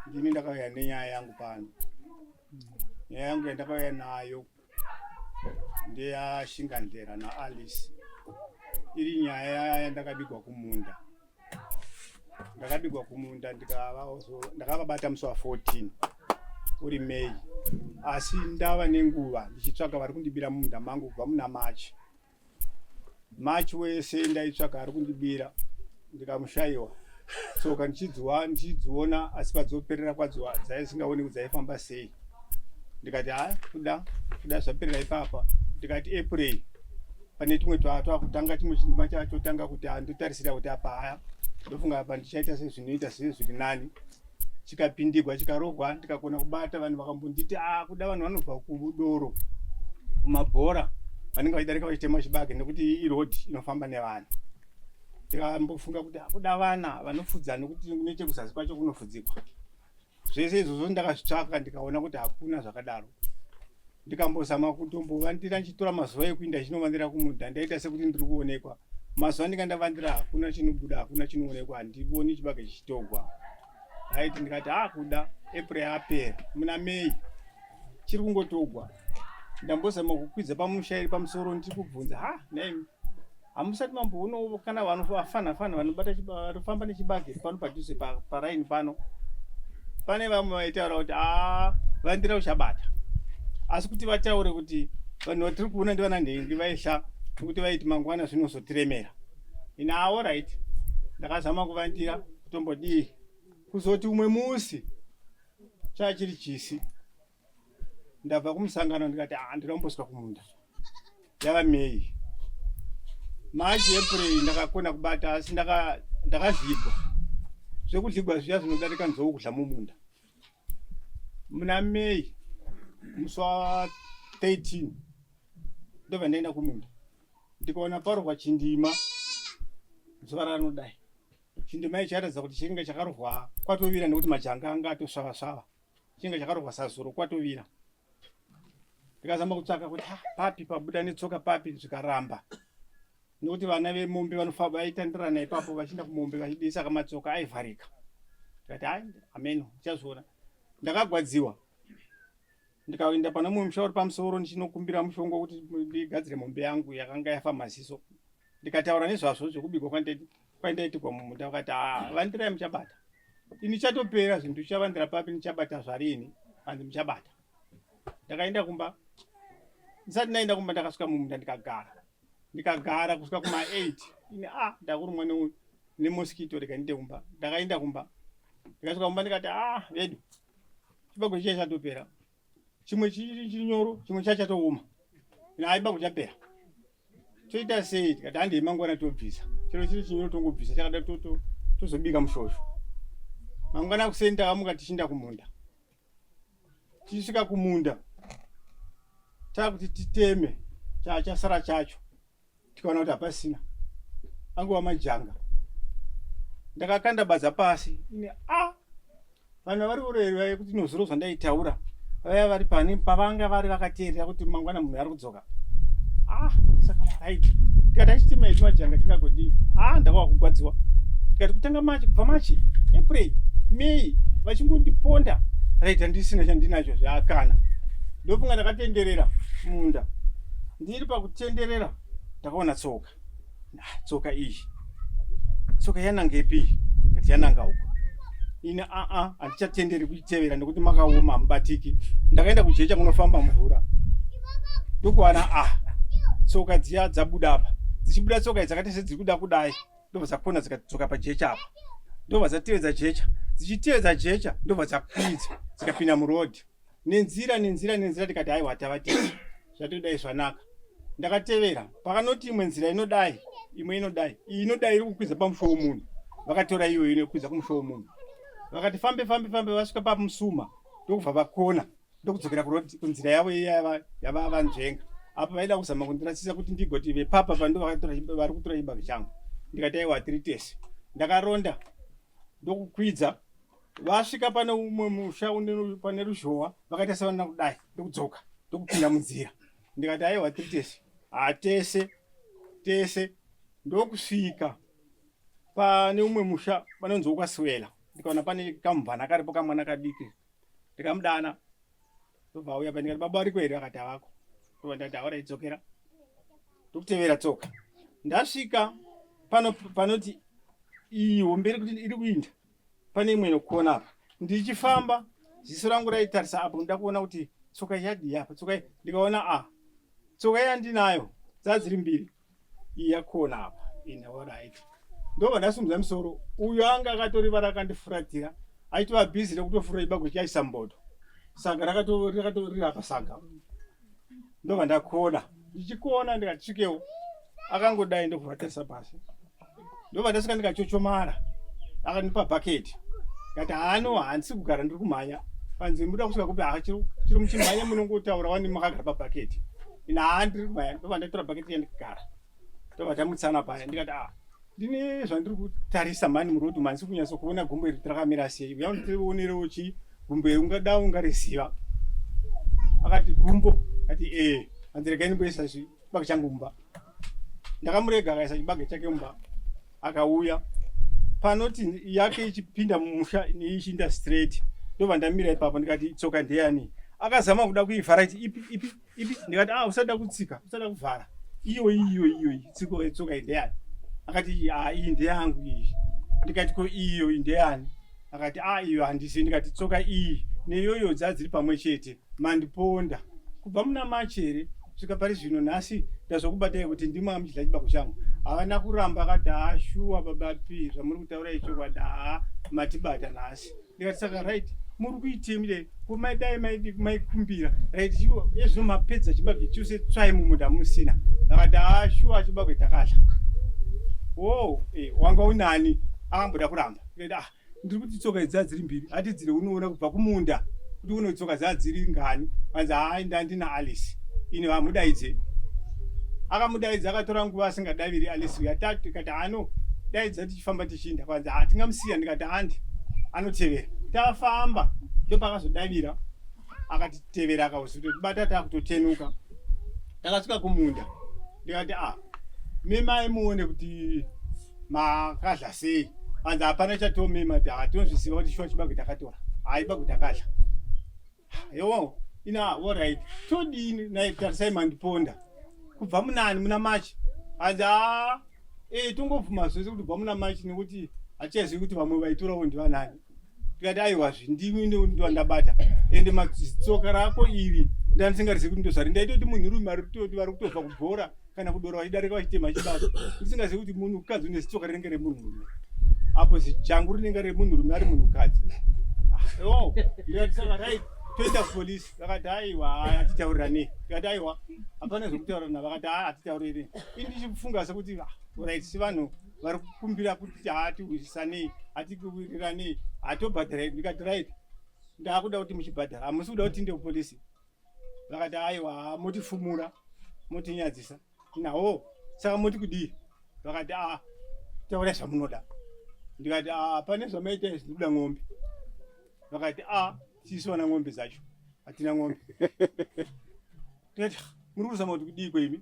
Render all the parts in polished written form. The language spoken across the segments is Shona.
Ndini ndakauya nenyaya yangu pano. Nyaya yangu yandakauya nayo ndeyaShingandlera naAlice. Iri nyaya yandakabigwa kumunda. Ndakabigwa kumunda ndakavabata musi wa 14 uri May. Asi ndava nenguva ndichitsvaga vari kundibira mumunda mangu kubva muna March. March wese ndaitsvaga ari kundibira ndikamushaiwa. Tsoka ndichidziona asi padzoperera kwadzo dzaisingaoneki dzaifamba sei. Ndikati ha kuda kuda zvaperera ipapa. Ndikati April pane tumwe twakutanga chimwe chindima chachotanga kuti handotarisira kuti apa haya ndofunga apa ndichaita sezvinoita sezviri nani. Chikapindigwa chikarohwa ndikakona kubata vanhu vakambonditi a ah, kuda vanhu vanobva kudoro kumabhora vanenge vachidarika vachitema chibage nekuti iroad inofamba nevanhu. Ndikambofunga kuti akuda vana vanofudza nekuti nechekuzasi kwacho kunofudzikwa. Zvese izvozvo ndakazvitsvaka ndikaona kuti hakuna zvakadaro. Ndikambozama kutombovandira ndichitora mazuva ekuinda ndichinovandira kumunda ndaita sekuti ndiri kuonekwa. Mazuva ndinga ndavandira hakuna chinobuda hakuna chinoonekwa handioni chibage chichitogwa. Right ndikati ah kuda April yapera muna May chiri kungotogwa. Ndambozama kukwidza pamusha iri pamusoro ndiri kubvunza ha name hamusati mamboonawo kana vanofana fana vanobata vanofamba nechibage pano padhuze paraini pano pane vamwe vaitaura kuti a vandira uchabata asi kuti vataure kuti vanhu vatiri kuona ndivana nhengi vaisha nekuti vaiti mangwana zvinozotiremera ini awo right ndakazama kuvandira kutombodii kuzoti umwe musi chachiri chisi ndabva kumusangano ndikati ah ndinombosvika kumunda yava May March April ndakakona kubata asi ndakadligwa zvekudligwa zviya zvinodarika nzou kudla mumunda muna May musi wa 13 ndobva ndaenda kumunda ndikaona parohwa chindima zuva ranodai chindima ichi charatidza kuti chinge chakarohwa kwatovira nekuti majanga anga atosvava svava chinge chakarohwa sazuro kwatovira ndikazama kutsvaka kuti ah, papi pabuda netsoka papi zvikaramba nekuti vana vemombe vanofamba vaitandirana ipapo vachienda kumombe vachidii saka matsoka aivharika ndikati hai ameno ndichazviona ndakagwadziwa ndikaenda pane mumwe musha uri pamusoro ndichinokumbira mushonga wekuti ndigadzire mombe yangu yakanga yafa maziso ndikataura nezvazvo zvekubikwa kwandaitikwa mumunda vakati ah, vandirai muchabata ini chatopera zvinhu ndichavandira papi ndichabata zvarini hanzi muchabata ndakaenda kumba ndisati ndaenda kumba ndakasvika mumunda ndikagara ndikagara kusvika kuma 8 ini ah ndakurumwa nemosquito rega ndiende kumba ndakaenda kumba ndikasvika kumba ndikati ah vedu chibago chiya chatopera chimwe chiri chinyoro chimwe chachatooma ini aibago chapera toita sei tikati handei mangwana tobvisa chero chiri chinyoro tongobvisa chakada tozobika mushosho mangwana kuseni takamuka tichinda kumunda tichisvika kumunda takuti titeme chachasara chacho tikaona kuti hapasina angova majanga ndakakanda badza pasi ini a ah! vanhu vari kureva kuti nozuro zvandaitaura vaya vari pane pavanga vari vakateerera kuti mangwana munhu ari kudzoka ah saka right tikati achitima yedu majanga tingagodii ah ndakava kugwadziwa tikati kutanga machi kubva machi april may vachingondiponda right handisina chandinacho zvaakana ndofunga ndakatenderera munda ndiri pakutenderera ndakaona tsoka Ah, tsoka iyi tsoka yanangepi kati yananga uko ini aa handichatenderi kuitevera nekuti makaoma hamubatiki ndakaenda kujecha kunofamba mvura ndokuwana a ah, tsoka dziya dzabuda apa dzichibuda tsoka idzi dzakaita sedziri kuda kudai ndobva dzakona dzikadzoka pajecha apa ndobva dzatevedza jecha dzichitevedza jecha ndobva dzakwidza dzikapinda murodhi nenzira nenzira nenzira tikati haiwa tavatese zvatodai zvanaka ndakatevera pakanoti imwe nzira inodai imwe inodai iyi inodai iri kukwidza pamusho womunhu vakatora iyoyo inokwidza kumusho womunhu vakati fambe fambe fambe vasvika pamusuma ndokubva vakona ndokudzokera kunzira yavo yava vanzvenga apa vaida kuzama kundirasisa kuti ndigoti vepapa pando vari kutora chibage changu ndikati aiwa tiri tese ndakaronda ndokukwidza vasvika pane umwe musha pane ruzhowa vakaita sevana kudai ndokudzoka ndokupinda munzira ndikati aiwa tiri tese hatese tese ndokusvika pane umwe musha panonzi ukwasiwela Ndikaona pane kamubvana karipo kamwana kadiki. Ndikamudana. Ndobva auya pa ndikati baba variko here akati havako. Ndobva ndati haura idzokera. Ndokutevera tsoka. Ndasvika pano panoti iyi hombe iri kuti iri kuinda. Pane imwe inokona apa. Ndichifamba ziso rangu raitarisa apo ndoda kuona kuti tsoka yadii apa tsoka iyi ndikaona a tsoka yandinayo dzadziri mbiri iyi yakona apa ine orit ndobva ndasimudza musoro uyo anga akatorivara akandifuratira aitova bhizi rekutofura ibago chiaisa mbodo saga rakatorira saga ndobva ndakona ndichikona ndikati svikewo akangodai ndobva vatarisa pasi ndobva ndasvika ndikachochomara akandipa bhaketi ndikati haano handisi kugara ndiri kumhanya panzi muda kusvika kupi ha chiri muchimhanya munongotaura wani makagara pabhaketi ina haa ndiri kumhanya ndobva ndatora bhaketi iya ndikagara ndobva tamutsana paya ndikati a ah, ndine zvandiri kutarisa mhani muroad umu handisi kunyatso kuona gumbo iri rakamira sei uya undionerewo chii gumbo iri ungada ungariziva akati gumbo ati ee eh, hanzi regai ndimboisa chibage changu mumba ndakamurega akaisa chibage chake mumba akauya panoti yake ichipinda mumusha ichiinda straight ndobva ndamira ipapo ndikati tsoka ndeyani akazama kuda kuivhara iti ipi ipi ipi ndikati ah usada kutsika usada kuvhara iyo iyo iyo tsiko tsoka iyi ndeyani akati ah iyi ndeyangu iyi ndikati ko iyo iyi ndeyani akati ah iyo handisi ndikati tsoka iyi neyoyo dzadziri pamwe chete mandiponda kubva muna machere kusvika pari zvino nhasi ndazokubatai kuti ndimo amuchidya chibako changu havana kuramba akati haa shuwa baba p zvamuri kutaura ichokwadi haa matibata nhasi ndikati saka right muri kuitei mudai kumaidai maidi maikumbira right shuwa ezvino mapedza chibage chose tsvai mumunda musina akati haa shuwa chibage takadya wo eh, wanga unani akamboda kuramba ndikati ah ndiri kuti tsoka idzi dzadziri mbiri hatidzire unoona kubva kumunda kuti uno tsoka dzadziri ngani vanzi haa ndandina alice ini vamudaidze akamudaidza akatora nguva asingadaviri alice uya tati kati hano daidza tichifamba tichiinda kwanzi haa tingamusiya ndikati handi anotevera tafamba ndopakazodavira akatitevera akazotibata takutotenuka takasvika kumunda ndikati a ah, memai muone kuti makadla sei hanzi hapana chatomema ta tinozviziva kuti shuwa chibage takatora hayi bage takadla yowo ina orit todini naye tarisai mandiponda kubva munani muna machi hanzi a e tongobvuma zvese kuti kubva muna machi nekuti hatichazivi kuti vamwe vaitorawo ndivanani tikati aiwazve ndimi ndondabata ende matsoka rako iri ndandisingarizivi kuti ndozvari ndaitoti munhurume ari vari kutobva kubhora kana kudora vachidarika vachitema chibasa ndisingazivi kuti munhukadzi une zitsoka rinenge remunhurume apo zijangu rinenge remunhurume ari munhukadzi ah, oh, ndikati saka right toenda kupolisi vakati aiwa hatitaurirane ndikati aiwa hapana zvekutaurirana vakati haa hatitaurirane ini ndichifunga sekuti ah, right sevanhu vari kukumbira kuti hatihwisisanei hatikuwiriranei hatobhadhara ndikati right ndakuda kuti muchibhadhara hamusi kuda kuti tiende kupolisi vakati aiwa motifumura motinyadzisa nawo saka moti kudii vakati a ah, taurai zvamunoda ndikati a ah, pane zvamaita izvi ndikuda ng'ombe vakati a ah, tisu vana ng'ombe dzacho hatina ng'ombe ndikati muri kuzama kuti kudii kweimi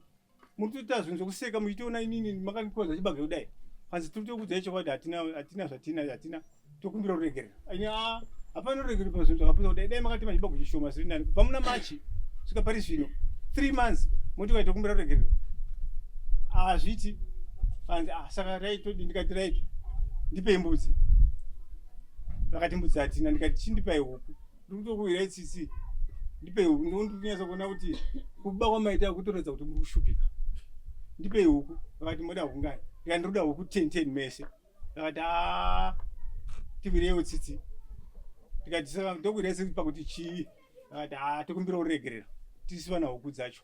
muri kutoita zvinhu zvokuseka muchitoona inini makandikoza chibage kudai hanzi tiri kutokuudzai chokwadi hatina hatina zvatina hatina tokumbira ruregerero ini a hapana ruregerero pazvinhu zvakapusa kudai dai makatema chibago chishoma zviri nani kubva muna machi svika pari zvino three months moti kai tokumbira ruregerero hazviti hanzi ah, saka right todi ndikati right ndipei mbudzi vakati mbudzi hatina ndikati chindipai huku ndikutokuwirai tsitsi ndipei huku ndikunyatsa kuona kuti kuba kwamaita kutoratidza kuti muri kushupika ndipei huku vakati moda huku ngani ndikati ndinoda huku ten ten mese vakati a tiwireiwo tsitsi ndikati saka ndokuwirai tsitsi pakuti chii vakati a tokumbira uregerero tisi vana huku dzacho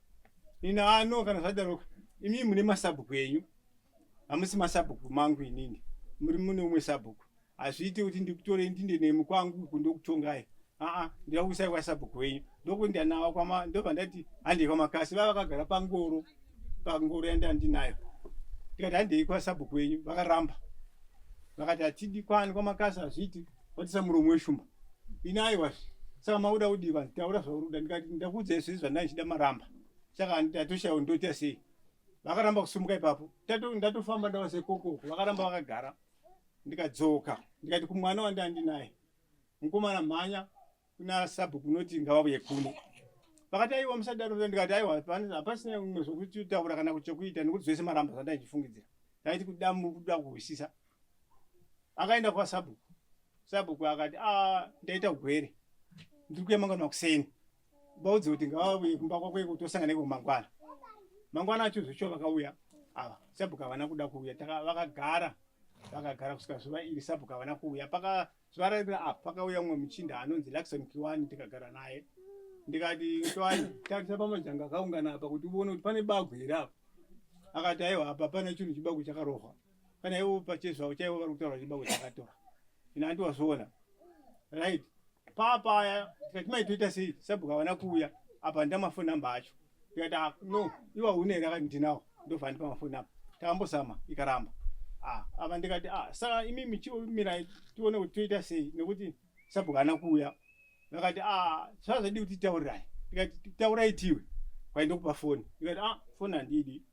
ini ano kana zvadaroka imi mune masabhuku enyu hamusi masabhuku mangu inini muri mune umwe sabhuku hazviite kuti ndikutorei ndinde nemi kwangu uku ndokutongai aa ndida kuisai kwasabhuku wenyu ndokuenda nawo kwama ndobva ndati handei kwamakasi vava vakagara pangoro pangoro yandandinayo ndikati handei kwasabhuku wenyu vakaramba vakati hatidi kwani kwamakasi hazviiti watisa muromo weshumba ini aiwa saka makuda kudii vanhu taura zvauri kuda ndikati ndakuudzai zvese zvandaichida maramba saka ndatoshaiwa ndoita sei vakaramba kusumuka ipapo ndatofamba ndava sekokoko vakaramba vakagara. Ndikadzoka ndikati kumwana wandandinaye, mukomana, mhanya kuna sabhuku unoti ngavauye kuno. Vakati, aiwa, musadaro. Ndikati, aiwa, hapasina imwe zvokutaura kana chokuita, nekuti zvese maramba zvandaichifungidzira. Ndaiti kuda kuda kuhwisisa. Akaenda kwasabhuku. Sabhuku akati, a, ndaita ugwere, ndiri kuya mangwana kuseni, vaudze kuti ngavauye kumba kwako iko, tosangana iko mangwana. Mangwana acho zvecho vakauya ava. Sabhuku havana kuda kuuya. Vakagara, vakagara kusvika zuva iri. Sabhuku havana kuuya. Paka zuva raira apa pakauya umwe muchinda anonzi Lakson Kiwani. Tikagara naye. Ndikati, Kiwani, tarisa pamajanga akaungana apa kuti uone kuti pane bagwe here apa. Akati, aiwa, apa pane chinhu chibagwe chakarohwa. Kana ivo pachezvavo chaivo vari kutaura chibagwe chakatora, ina handiwazviona. Right, papaya tikati, mai, toita sei? Sabhuku havana kuuya apa, ndamafoni namba acho. Ndikati, ah, no, iwa une here? Akati, ndinawo. Ndobva ndipa mafoni namba. Takambozama, ikaramba. Ah, apa ndikati, ah, saka imi michimirai tione kuti toita sei, nekuti sabhuku haana kuuya. Vakati, ah, zvazvadi kuti taurirai. Ndikati, taurai tiwe. Kwaindokupa foni. Ndikati, ah, foni handidi.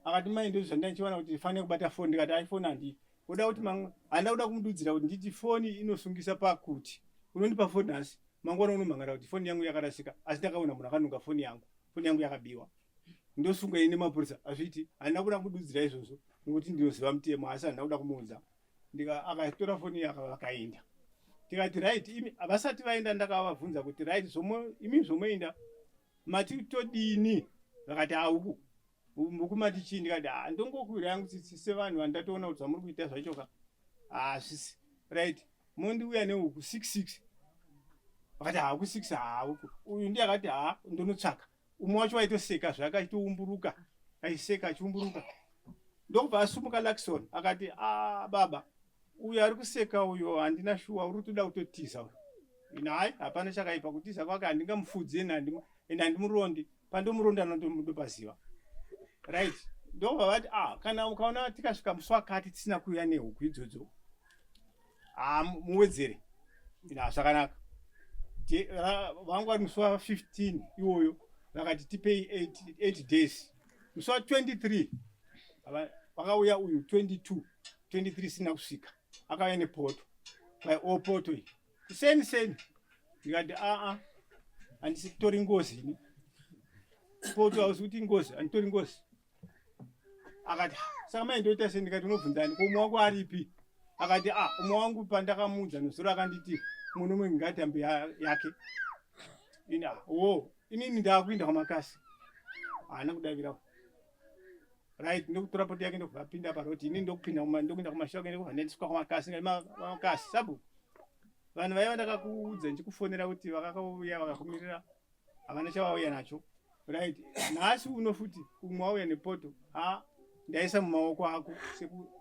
Akati, mai, ndozvo zvandandichiwana kuti fanire kubata foni. Ndikati, ai, foni handidi. Kuda kuti handina kuda kumududzira kuti nditi foni inosungisa pakuti unondipa foni nhasi, mangwana unomhangara kuti foni yangu yakarasika, asi ndakaona munhu akanunga foni yangu, foni yangu yakabiwa, ndosunga ini nemapurisa. Hazviiti. Handina kuda kududzira izvozvo nekuti ndinoziva mutemo, asi handina kuda kumuudza. Akatora foni yaka, vakaenda. Tikati, right, imi vasati vaenda ndakavabvunza kuti, right, imi zvomoenda mati todini? Vakati, auku mukumati chii? Ndikati, ha, ndongokwira yangu tsitsi sevanhu vandatoona kuti zvamuri kuita zvachoka hazvisi right. Mondiuya neuku 66. Vakati, ha, ku 6 hauku. Uyu ndiye akati, ha, ndonotsvaka. Umwe wacho waitoseka zvake achitoumburuka, aiseka achiumburuka. Ndokubva asumuka Lakson akati, a, baba, uyu ari kuseka uyo, handina shuwa, uri kutoda kutotiza uyu. Ina hai, hapana chakaipa kutiza kwake, handingamufudzi ende handimurondi, pandomuronda ndopaziva. Right, ndobva vati, ah, kana ukaona tikasvika musi wakati tisina kuuya nehuku idzodzo, ah, muwedzere. Ina zvakanaka. Vangu vari musi wa15 iwoyo vakati, tipei 8 days. Musi wa23 vakauya. Uyu 22, 23 sina kusvika, akauya nepoto. O, poto iyi seni seni. Ndikati, aa, handisi kutori ngozi ini. Poto hausi kuti ngozi, handitori ngozi. Akati, saka mai, ndoita sei? Ndikati, unobvunzani ko, umwe wako aripi? Akati, a, umwe wangu pandakamuudza nosoro akanditi mumwe nomwe ngatambe yake. Ini, ah, wo inini ndaakuinda kwamakasi. Haana kudavira. Right, ndokutora poto yake, ndokubva apinda paroti. Inini ndokupinda, ndokuenda kumashure kwake, ndokubva ndaendeswa kwamakasi. Kwamakasi, sabu vanhu vaiva ndakakuudza ndichikufonera kuti vakakauya vakakumirira, havana chavauya nacho. Right, nhasi uno futi umwe wauya nepoto. Ha, ndaisa mumaoko ako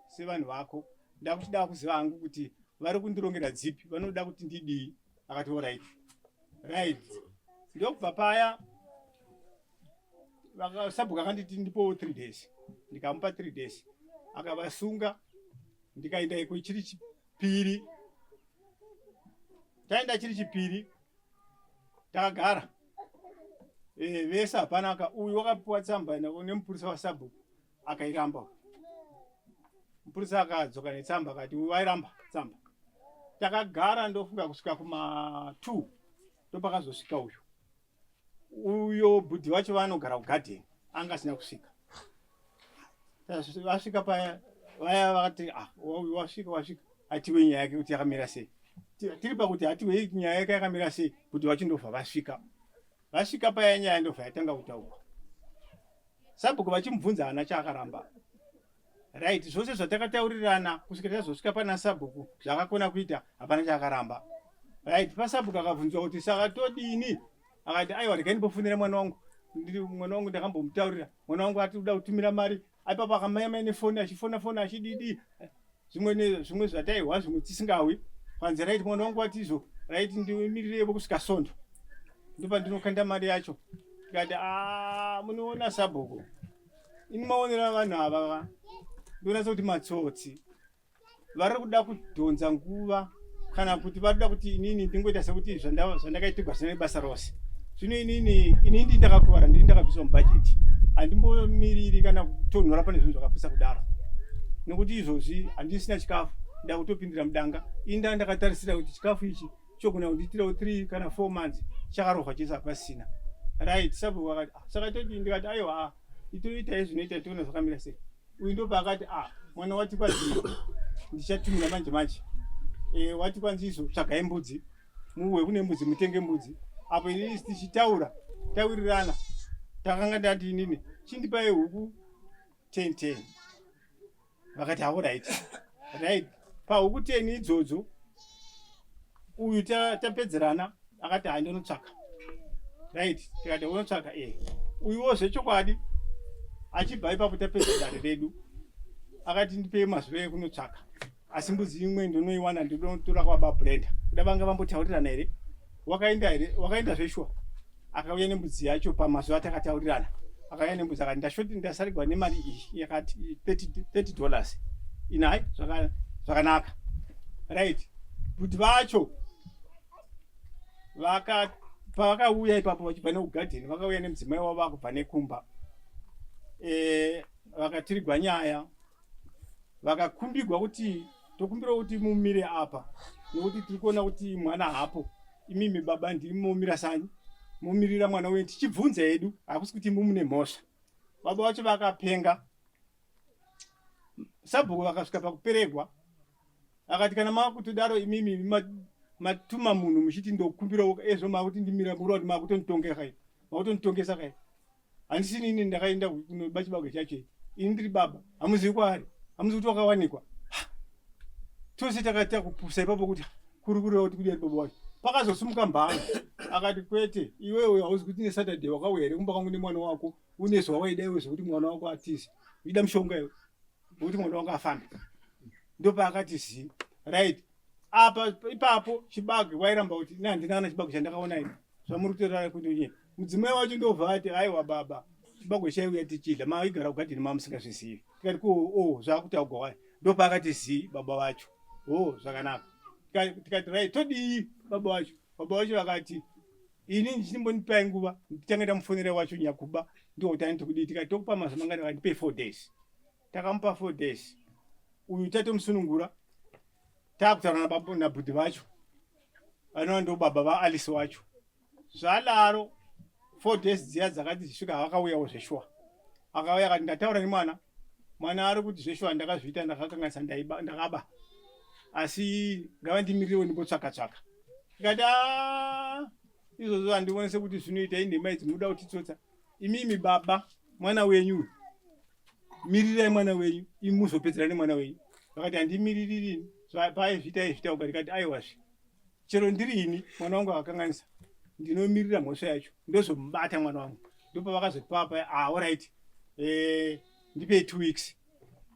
sevanhu vako. Ndakuchida kuziva hangu kuti vari kundirongera dzipi, vanoda kuti ndidii. Akati, alright. Right, ndokubva paya sabhuku akanditi ndipowo 3 days. Ndikamupa 3 days, akavasunga. Ndikaenda iko chiri chipiri. Taenda chiri chipiri, takagara vese, hapana aka. Uyu wakapiwa tsamba nemupurisa wasabhuku, akairamba. Mupurisa akadzoka netsamba, akati uyu wairamba tsamba. Takagara, ndofunga kusvika kuma 2, ndopakazosvika uyu. Uyo bhudhi vacho vanogara kugadheni, anga asina kusvika. Vasvika paya, vaya vakati, ah, uyu wasvika, wasvika, hatiwe nyaya yake kuti yakamira sei. Tiri pakuti hatiwe nyaya yake yakamira sei, kuti vachindobva vasvika. Vasvika paya, nyaya ndobva yatanga kutaurwa. Sabhuku vachimubvunza, hana chaakaramba. Right, zvose zvatakataurirana kusvika tazosvika pana sabhuku, zvakakona kuita, hapana chaakaramba. Right, pasabhuku akabvunzwa kuti, saka todini? Akati, aiwa, regai ndimbofonera mwana wangu. Ndiri mwana wangu, ndakambomutaurira mwana wangu ati kuda kutumira mari. Aipapo akamanya mai nefoni, achifona foni, achididi zvimwe zvimwe zvataihwa, zvimwe tisingawi panze. Right, mwana wangu ati izvo, right, ndimirirevo kusvika Sondo, ndopandinokanda mari yacho. Tikati, a, munoona sabhuku, ini maonero avanhu ava ndionasa kuti matsotsi, vari kuda kudhonza nguva, kana kuti vari kuda kuti inini ndingoita sekuti zvandakaitirwa zvine basa rose. Zvino inini, inini ndakakuvara, ndini ndakabviswa mubhajeti, handimbomiriri kana kutonhora pane zvinhu zvakapisa kudaro. Nokuti izvozvi handisina chikafu, ndakutopindira mudanga. Inda ndakatarisira kuti chikafu ichi chogona kundiitirawo 3 kana 4 months, chakarohwa chese hapasina. Right, sabhuku akati ah, saka todii? Ndikati aiwa, ah, itoitai zvinoita tione zvakamira sei. Uyu ndopaakati ah, mwana wati kwanzi ndichatumira manje manje. E, wati kwanzi izvo tsvagai mbudzi, muwe kune mbudzi, mutenge mbudzi. Apo inini tichitaura tawirirana, takanga ndati inini chindipai huku 10 10. Vakati havo right right. Pahuku 10 idzodzo uyu tapedzerana, akati hai ndonotsvaka. Right, tikati unotsvaka e uyuwo zvechokwadi achibva ipapo tapedza dare redu, akati ndipei mazuva ekunotsvaka, asi mbudzi imwe ndonoiwana, ndinotora kwaba Brenda. Kuda vanga vambotaurirana here? Wakaenda here? Wakaenda zveshuwa, akauya nembudzi yacho pamazuva atakataurirana. Akauya nembudzi akati ndashoti ndasarigwa nemari iyi yakati $30 inai. Zvakanaka, right. Kuti vacho vaka pavakauya ipapo vachibva nekugadheni, vakauya nemudzimai wavo vakubva nekumba, vakatirigwa nyaya, vakakumbigwa kuti tokumbira kuti mumire apa nekuti tiri kuona kuti mwana hapo, imimi baba ndimi momira sanyi momirira mwana wenyu, tichibvunza hedu, hakusi kuti mumune mhosva. Baba vacho vakapenga. Sabhuku vakasvika pakuperegwa, akati kana makutodaro imimi matuma munhu muchiti ndokumbirawo, ezvo makuti ndimira mura kuti makutonditongesa kai, makutonditongesa kai. Handisini ini ndakaenda kunoba chibage chacho, ini ndiri baba, hamuzivi kwaari, hamuzivi kuti wakawanikwa. Tose takaita kupusa ipapo kuti kuri kureva kuti kudii baba wacho. Pakazosimuka mbanga akati kwete, iwewe hauzi kuti neSaturday wakauya here kumba kwangu nemwana wako, une zvawaida iwe zvekuti mwana wako atize, uida mushonga iwe wekuti mwana wangu afambe. Ndopaakati zii right apa ipapo chibage wairamba kuti ne handina kana chibage chandakaona ini, zvamuri kutorara kundonye. Mudzimai wacho ndobva ati aiwa baba, chibage chaiuya tichidla, maigara kugadheni mamusingazvizivi. Tikati ko o oh, zvakutaugwa wai. Ndopaakati zii baba vacho, o oh, zvakanaka. Tikati right, todii baba vacho? Baba vacho vakati ini ndichimbonipai nguva nditange ndamufonera wacho nyakuba, ndokuti aniti kudii. Tikati tokupa mazuva mangani? Vakati ndipei 4 days. Takamupa 4 days, uyu tatomusunungura, taakutaura nabhudhi vacho vanova ndo baba vaAlice wacho. Zvadaro 4 days dziya dzakati dzisvika, vakauyawo zveshuwa. Akauya akati ndataura nemwana, mwana ari kuti zveshuwa ndakazviita, ndakakanganisa, ndakaba, asi ngavandimirirewo ndimbotsvaka tsvaka. Ndikati izvozvo handione sekuti zvinoita, inhema idzi, munoda kutitsotsa imimi baba. Mwana wenyu, mirirai mwana wenyu, imi muzopedzera nemwana wenyu. Vakati handimiririni, paizviita izvita uga. Ndikati aiwazve, chero ndiri ini mwana wangu akakanganisa, ndinomirira mhosva yacho, ndozomubata mwana wangu. Ndopavakazoti papa, ah, alright, ndipei 2 weeks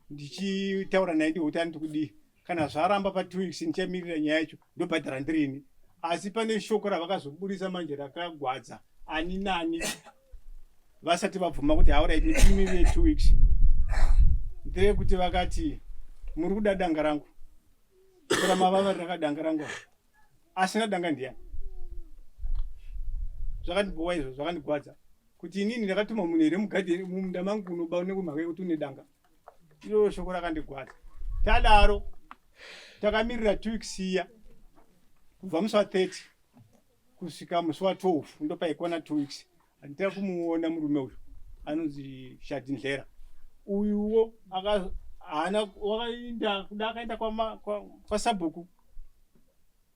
ndichitaura naye, ndikuti anditi kudii. Kana zvaramba pa2 weeks, ndichamirira nyaya yacho, ndobhadhara ndirini. Asi pane shoko ravakazoburisa manje rakagwadza ani nani. Vasati vabvuma kuti alright, ndimirire 2 weeks, nderekuti vakati muri kuda danga rangu, tora mavavarira danga rangu, asina danga ndiyani? Zvakandibhowa izvo, zvakandigwadza kuti inini ndakatuma munhu here mugadheni mumunda mangu kunoba nekumhaka yekuti une danga? Iroro shoko rakandigwadza. Tadaro takamirira 2 weeks iya, kubva musi wa30 kusvika musi wa12 ndopaikwana 2 weeks. Handita kumuona murume uyu anonzi Shadindlera uyuwo, haana wakaenda kuda, akaenda kwasabhuku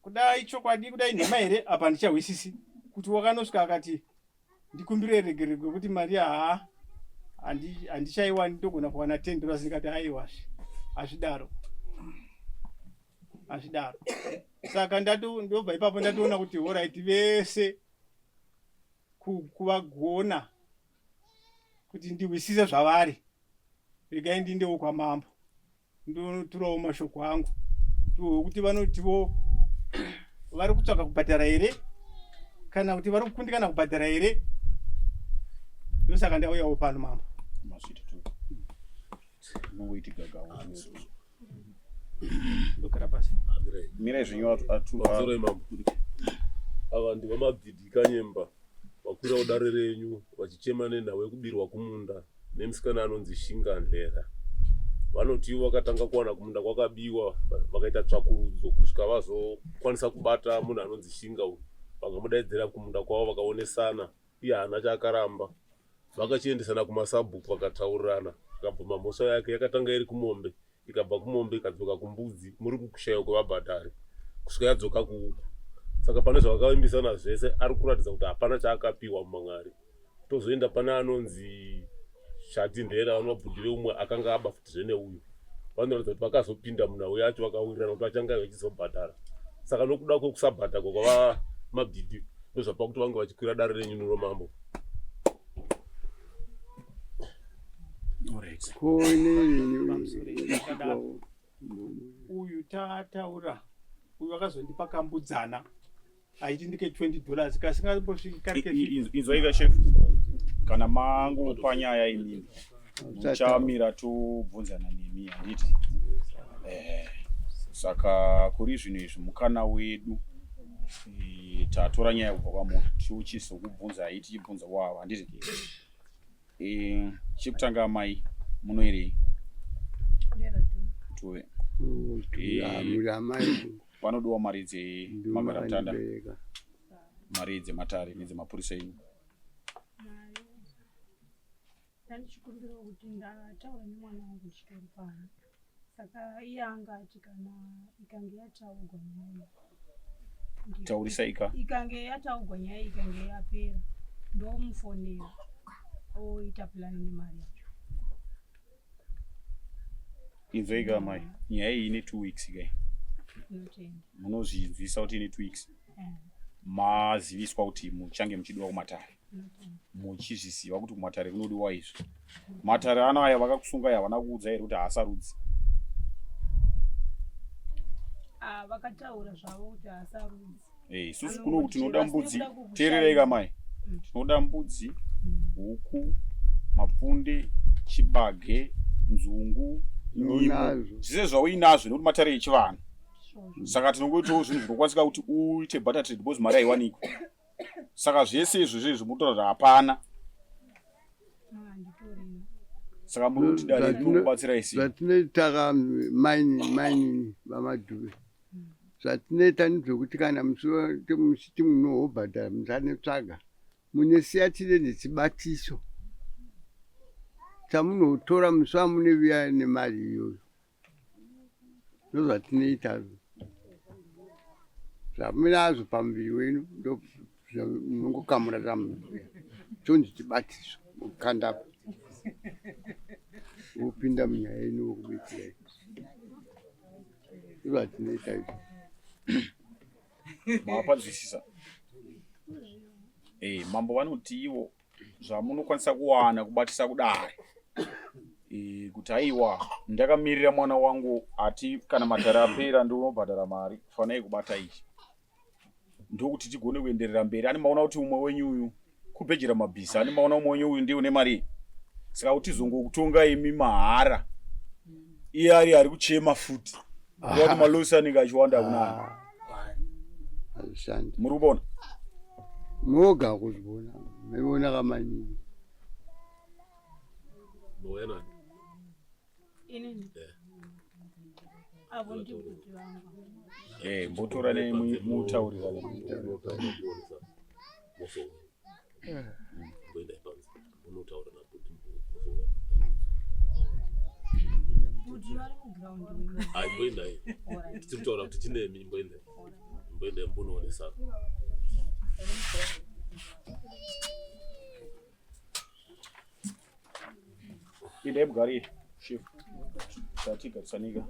kudai chokwadi kudai nhema here apa handichahwisisi kuti wakanosvika akati ndikumbire regerero kwekuti mari haa handichaiwani, ndogona kuwana $10. Ndikati aiwazve, hazvidaro, hazvidaro. Saka ndobva ipapo ndatoona kuti alright, vese kuvagona kuti ndihwisise zvavari, regai ndindewo kwamambo ndonoturawo mashoko angu kuti vanotivo vari kutsvaka kubhadhara here kana kuti vari kukundikana kubhadhara here. Ndosaka ndauyawo pano, mambo. Unongoiti gagawo. Ndogara pasi. Mirai zvenyu. Pamusoro imambo, ava ndiVaMabvidi Kanyemba, vakwirawo dare renyu vachichema nenhau yekubirwa kumunda nemusikana anonzi Shinga Ndlera. Vanoti ivo vakatanga kuwana kumunda kwakabiwa vakaita tsvakurudzo kusvika vazokwanisa kubata munhu anonzi Shinga uyu. Vakamudaidzira kumunda kwavo vakaonesana iye haana chaakaramba. Vakachiendesana kumasabhuku vakataurirana akabvuma mhosva yake yakatanga iri kumombe ikabva kumombe ikadzoka kumbudzi muri kushaiwa kwevabhadhari kusvika yadzoka kuhuku saka pane zvavakavimbisana zvese ari kuratidza kuti hapana chaakapiwa mumang'ari tozoenda pane anonzi shati ndera vanobhudhi veumwe akanga aba futi zvene uyu vanoratidza kuti vakazopinda munhau yacho vakawirirana kuti vachange vachizobhadhara saka nokuda kwekusabhadhagwa kwava mabhidhi ndozvapa kuti vange vachikwira dare renyu nuro mambo Uyu tataura uyu akazondipa kambudzana aiti ndike 20 dollars kasingambosviki karike Inzwaika chef, kana mangopa nyaya imini muchamira tobvunzana nemi handiti? Eh, saka kuri zvinhu izvi mukana wedu eh, tatora nyaya kubva kwamuri tichizokubvunzai tichibvunza wava handiti? Eh, chekutanga amai munoerei? Tuve. Eh, panodiwa mari dzemagaramutanda, mari dzematare nedzemapurisa enyu. Ndandichikumbira kuti ndataura nemwana wangu ndichitori pano, saka iye anga ati kana ikange yataugwa nyaya Taurisa ika. Ikange yataugwa nyaya ikange yapera ndomufonera oita plan nemari yacho. Inzwaika amai, nyaya iyi ine 2 weeks kai. Ndinotenda. Munozvinzwisa kuti ine 2 weeks. Eh, Maziviswa kuti muchange muchidiwa kumatare. Ndinotenda. Muchizviziva kuti kumatare kunodiwa izvi. Matare ano aya vakakusungai havana kuudza here kuti haasarudzi? Ah, vakataura zvavo kuti haasarudzi. Eh, isusu Anongoti kuno tinoda chero mbudzi. asina kuda Teererai kamai. Tinoda mbudzi, huku, mapfunde, chibage, nzungu, nyimo. Unazvo. Zvese zvauinazvo nekuti matare echivanhu. Izvozvo. Saka tinongoitawo zvinhu zvinokwanisika kuti uite barter trade because mari haiwanikwi. Saka zvese izvozvo izvi munotaura kuti hapana. Ah, handitorina. Saka muri kuti dare tinokubatsirai sei? Zvatinoita ka maini mainini vaMadhuve, zvatinoita ndezvekuti kana muchiti munohobhadhara musanetsvaga munesiya tine nechibatiso chamunotora musi wamunovuya nemari iyoyo. Ndozvatinoita zvamunazvo pamuviri wenyu, ndo munongokamura zvamunovuya chonzi chibatiso mukandapo wopinda munyaya yenyu wokubetirai. Ndozvatinoita izvo. Mapanzwisisa? Eh, mambo vanoti ivo zvamunokwanisa kuwana kubatisa kudare e, kuti aiwa ndakamirira mwana wangu ati kana matare apera ndinobhadhara mari, fanai kubata ichi ndokuti tigone kuenderera mberi. Ani maona kuti umwe wenyu uyu kubhejera mabhisa, ani maona umwe wenyu uyu ndiye une mari, saka kuti tizongokutonga imi mahara iye ari kuchema futi kuti malosi anenge achiwanda kunani. Hazvishandi. Muri kubona? Moga kuzvibona meiona kamanini. Mauya nani? Inini? Eh. Avo ndibhuti vangu. Eh, mbotora nemutaurirane. Mboenda panze munotaura nabhuti mozouya. Bhuti vari muground. Ai, mboendai, tiri kutaura kuti tinemi. Mboendai, mboendai mbonoonesana. Indai mugari chef. Tatigadzisanika.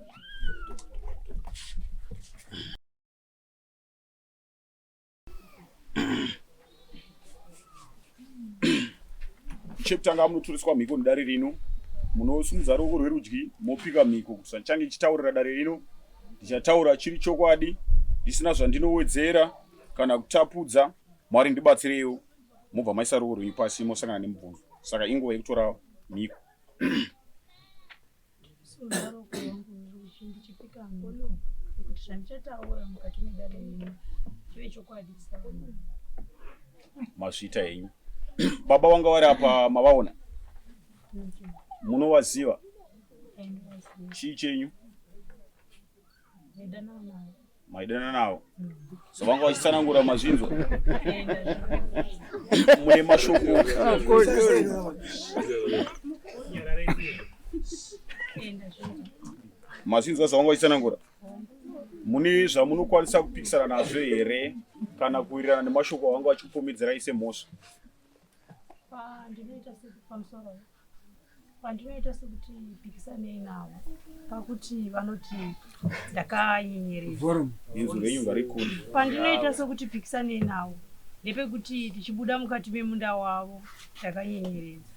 Chekutanga munotoreswa mhiko nedare rino. Munosimudza ruoko rwerudyi mopika mhiko kuti zvandichange ndichitaurira dare rino ndichataura chiri chokwadi ndisina zvandinowedzera kana kutapudza. Mwari ndibatsireiwo. Mobva maisa ruoko rwenyu pasi mosangana nemubvunzo. Saka inguva yekutora mhiko. Simudza ruoko rwangu rwerudyi ndichipika mhiko kuti zvandichataura mukati medare rino chive chokwadi chisina. Mazviita henyu. Baba vanga vari apa mavaona? Munovaziva? Chii chenyu? Maidana navo. So vanga vachitsanangura mazvinzwa. Mune mashoko. Mazvinzwa zvavanga vachitsanangura. Mune zvamunokwanisa kupikisana nazvo here kana kuwirirana nemashoko avanga vachikupomedzerai semhosva? Pandinoita pamusoro pandinoita sekuti pikisanei navo pakuti vanoti ndakanyenyereza Inzwi renyu ngarikure. Pandinoita sekuti pikisanei navo ndepekuti tichibuda mukati memunda wavo takanyenyeredza,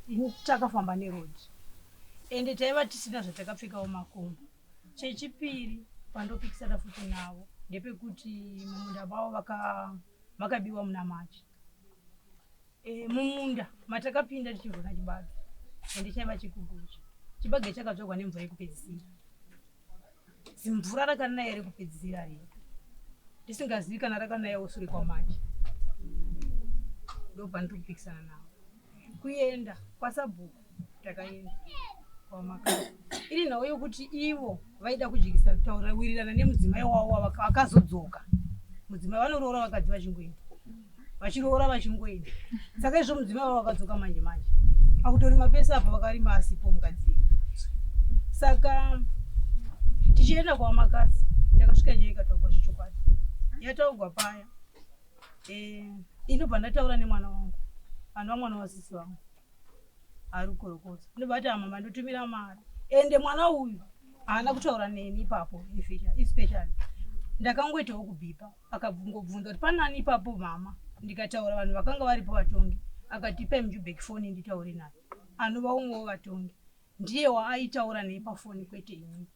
ini takafamba nerodhi ende taiva tisina zvatakapfekawo makumbo. Chechipiri pandopikisana futi navo ndepekuti mumunda mavo vaka makabiwa muna Machi. Mumunda matakapinda tichivhuna chibage, ende chaiva chekugucha. Chibage chakadzvagwa nemvura yekupedzisira, zimvura rakanaya rekupedzisira riya, ndisingazivi kana rakanayawo sure kwaMachi. Ndopandiri kupikisana navo. Kuenda kwasabhuku takaenda kwaMakasa iri nhau yokuti ivo vaida kujikisa taura wirirana nemudzimai wavo akazodzoka. Mudzimai vanoroora vakadzi vachingoenda, vachiroora vachingoenda. Saka izvo mudzimai wavo akadzoka manje manje pakutorima pese apa vakarima asipo mukadzi. Saka tichienda kwaMakasi takasvika, nyaya ikataurwa zvechokwadi. Yataurwa paya, inobva ndataura nemwana wangu anova mwana wasisi vangu ari kukorokoza. Ndobva ati, "Mama, ndotumira mari." Ende mwana uyu haana kutaura neni ipapo especially, ndakangoitawo kubhipa. Akangobvunza kuti, "Panani ipapo, mama?" Ndikataura vanhu vakanga varipo, vatongi. Akati, "Ipai Mujubheki foni nditaure naye." Anova umwewo vatongi ndiye waaitaura naye pafoni, kwete inini.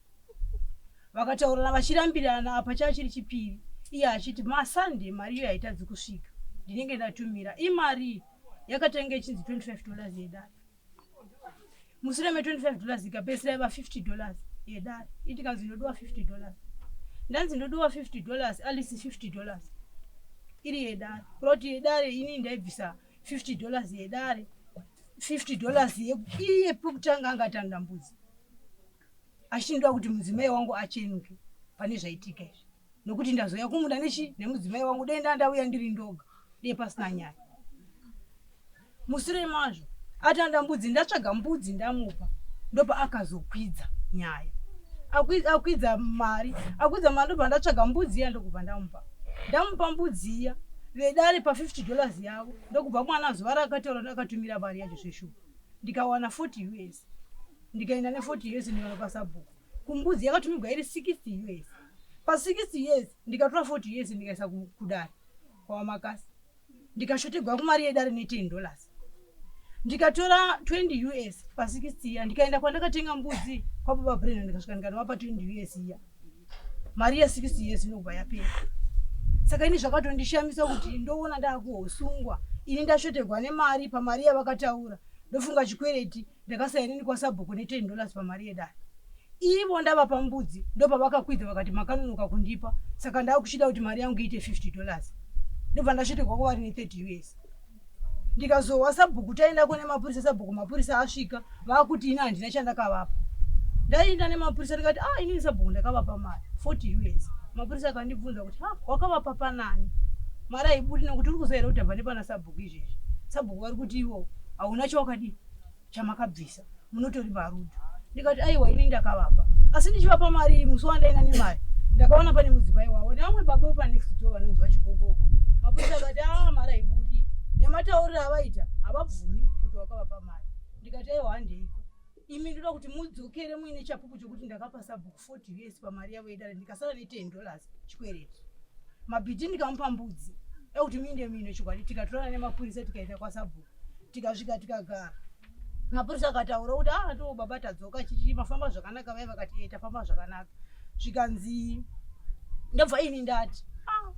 Vakataurana vachirambirana. Apa chava chiri chipiri, iye achiti maSunday mari iyo haitadzi kusvika, ndinenge ndatumira. Imari yakatanga ichinzi $25 yedare. Mushure me$25 ikapedzisira yava $50 yedare. Itikanzi ndodiwa $50, ndanzi ndodiwa $50, alisi $50 iri yedare. Kuroti yedare ini ndaibvisa $50 yedare, $50 iye pekutanga anga atanda mbudzi achindoda kuti mudzimai wangu achenuke pane zvaitika izvi, nokuti ndazoya kumunda nechi nemudzimai wangu, dai ndandauya ndiri ndoga dei pasina nyaya. Mushure mazvo atanda mbudzi, ndatsvaga mbudzi ndamupa, ndopa akazokwidza nyaya. Akwidza mari, akwidza mari, ndobva ndatsvaga mbudzi iya, ndokubva ndamupa. Ndamupa mbudzi iya vedare pa$50 yavo, ndokubva mwana zuva raakataura akatumira mari yacho zveshuwa. Ndikawana 40 US, ndikaenda ne40 US, ndikanopa sabhuku. Kumbudzi yakatumigwa iri 60 US, pa60 US ndikatora 40 US, ndikaisa kudare kwaVaMakasi. Ndikashotegwa kumari yedare ne$10. Ndikatora 20 US pa60 iya, ndikaenda kwandakatenga mbudzi kwababa Brenda. Ndikasvika ndikanovapa 20 US iya, mari ya60 US inobva yapera. Saka ini zvakatondishamisa kuti ndoona ndaakuhosungwa, ini ndashotegwa nemari pamari yavakataura. Ndofunga chikwereti ndakasaya inini kwasabhuku ne$10 pamari yedare. Ivo ndavapa mbudzi, ndopavakakwidza vakati, "Makanonoka kundipa, saka ndakuchida kuti mari yangu iite $50." Ndobva ndashotegwa kwavari ne30 US. Ndikazohwa sabhuku taendako nemapurisa, sabhuku mapurisa asvika vakuti ini handina chandakavapa. Ndaenda nemapurisa ndikati, "Ah, inini sabhuku ndakavapa mari 40 US." Mapurisa akandibvunza kuti, "Ha, wakavapa panani? Mari haibudi nekuti uri kuziva here kuti tabva nepana sabhuku izvezvi? Sabhuku vari kuti ivo hauna chawakadii chamakabvisa, munotori marudhu." Ndikati, "Aiwa, ini ndakavapa, asi ndichivapa mari iyi musi wandaenda nemari ndakaona pane mudzimai wavo nevamwe baba panext door vanonzi vachigogoko." Mapurisa akati, "A, mari haibudi nematauriro avaita, havabvumi kuti wakavapa mari." Ndikati, "Aiwa, handeiko imi, ndoda kuti mudzokere muine chapupu chokuti ndakapa sabhuku 40 US pamari yavo yedare, ndikasara ne$10 chikwereti. Mabhiti ndikamupa mbudzi ekuti muinde muine chokwadi." Tikatorana nemapurisa, tikaenda kwasabhuku, tikasvika tikagara. Mapurisa akataura kuti, "Ah, to baba tadzoka, chichi mafamba zvakanaka?" Vai vakati, "E, tafamba zvakanaka." Zvikanzi, ndobva ini ndati, "Ah,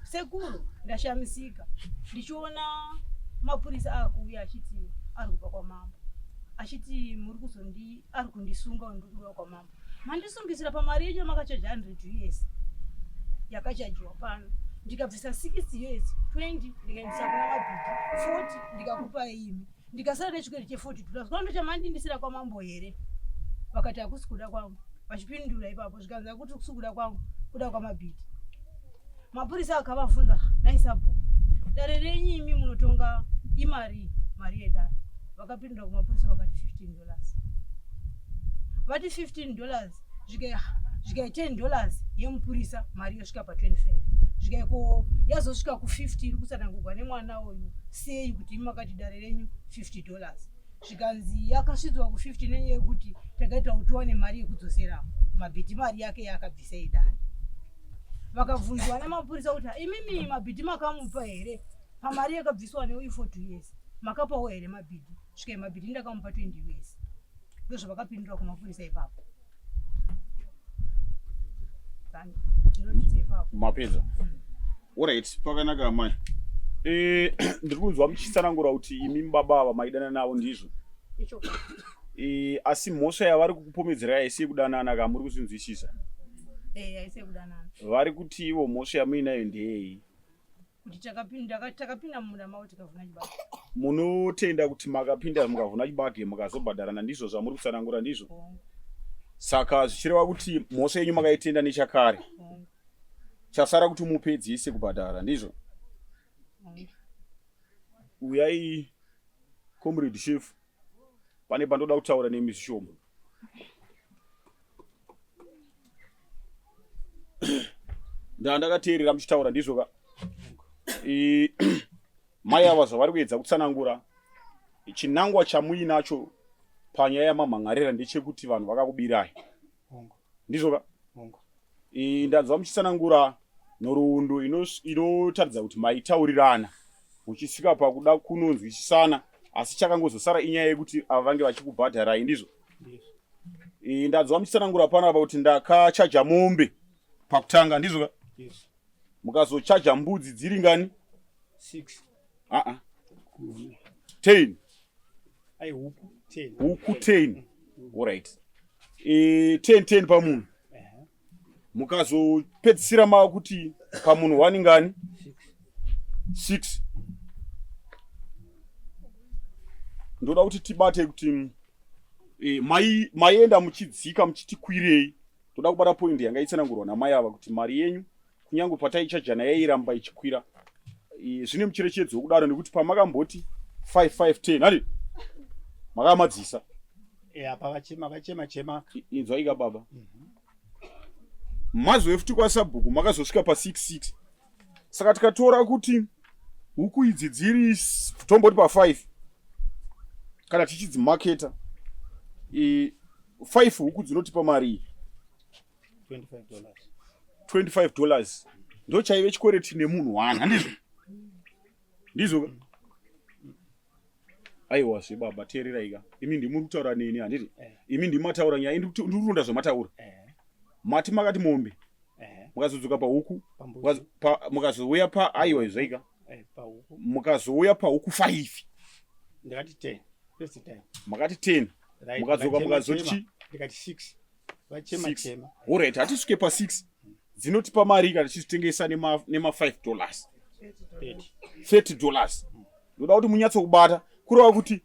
sekuru, ndashamisika ndichiona mapurisa akuuya achiti ari kubva kwamambo, achiti muri kuzondi ari kundisunga, ndiri kuuya kwamambo, mandisungisira pamari yenyu yamakachaja 100 US yakachajiwa pano. Ndikabvisa 60 US, 20 ndikaendesa kuna Mabhiti, 40 ndikakupa imi." Ndikasara nechikwereti che40 dollars. Kwando chamandindisira kwamambo here? Vakati hakusi kuda kwangu. Vachipindura ipapo zvikanzi hakuti kusi kuda kwangu, kuda kwamabhidhi. Mapurisa akavabvunza, nhai sabhuku, dare renyu imi munotonga imari mari yedare? Vakapindura kumapurisa vakati 15 dollars. Vati 15 dollars zvikai 10 dollars yemupurisa mari yosvika pa 25 zvikai ko yazosvika ku 50 iri kutsanangurwa nemwana uyu sei kuti imi makati dare renyu 50 dollars zvikanzi yakasvitswa ku 50 nenyaya yekuti takaita kuti tiwane mari yekudzosera mabhiti mari yake yaakabvisa yedare. Vakabvunzwa nemapurisa kuti imimi mabhiti makamupa here pamari yakabviswa neuyu for 2 years makapawo here mabhiti? Svikai mabhiti ndakamupa 20 us. Ndozvavakapindura kumapurisa ipapo. Mapedza. Alright, pakanaka amai. Eh, ndiri kunzwa muchitsanangura kuti imi baba ava maidana navo ndizvo. Eh, asi mhosva yavari kukupomedzerai haisi yekudanana ka muri kuzvinzwisisa? Eh, haisi yekudanana. Vari kuti ivo mhosva yamuinayo ndeyei? Kuti takapinda takapinda mumunda mavo tikavhuna chibage. Munotenda kuti makapinda mukavhuna chibage mukazobhadharana ndizvo zvamuri kutsanangura ndizvo? Hongu. Saka zvichireva kuti mhosva yenyu makaitenda nechakare. Hongu. Chasara kuti mupedzise kubhadhara ndizvo? Hongu. Uyai comrade chef pane pandoda kutaura nemi zvishoma. Ndandakateerera muchitaura ndizvo ka? Mai ava zvavari kuedza kutsanangura chinangwa chamuinacho panyaya yamamhan'arira ndechekuti vanhu vakakubirai. Ndizvo ka? Ndanzwa muchitsanangura nhoroondo inotaridza kuti maitaurirana muchisvika pakuda kunonzwisisana, asi chakangozosara inyaya yekuti ava vange vachikubhadharai ndizvo? Ndanzwa muchitsanangura panapa kuti ndakachaja mombe pakutanga ndizvo ka? Yes. Mukazochaja mbudzi dziri ngani? 6. 10. Ai, huku 10. Huku 10. Alright. 10 10 pamunhu. Mukazopedzisira makuti pamunhu 1 ngani? 6. Ndoda kuti tibate kuti maienda muchidzika muchiti kwirei. Ndoda kubata point yanga itsanangurwa namai ava kuti mari yenyu kunyange pataichajana yairamba ichikwira. Zvine mucherechedzo wekudaro nekuti pamakamboti 5 5 10 handi makamadzisa. Apa vachema, vachema chema. Inzwai ka baba. Mazove futi kwasabhuku makazosvika pa 6 6. Saka tikatora kuti huku idzi dziri tomboti pa 5 kana tichidzimaketa 5 huku dzinotipa mari iyi $25. $25 ndo chaive chikwereti nemunhu 1 handizvo? Ndizvo ka? Aiwa zve baba teererai ka. Imi ndimi kutaura neni handiti? Imi ndimi mataura nyaya, ndiri kuronda zvamataura. Mati makati mombe. Mukazodzoka pahuku, mukazouya pa aiwa zvaika. Mukazouya pahuku 5. Ndakati 10. First time. Makati 10. Right. Mukadzoka mukazoti chi? Ndikati 6. Vachema chema. Alright, hatisvike pa 6. Dzinotipa mari kana tichitengesa nema $5. $30. Ndoda kuti munyatsokubata kureva kuti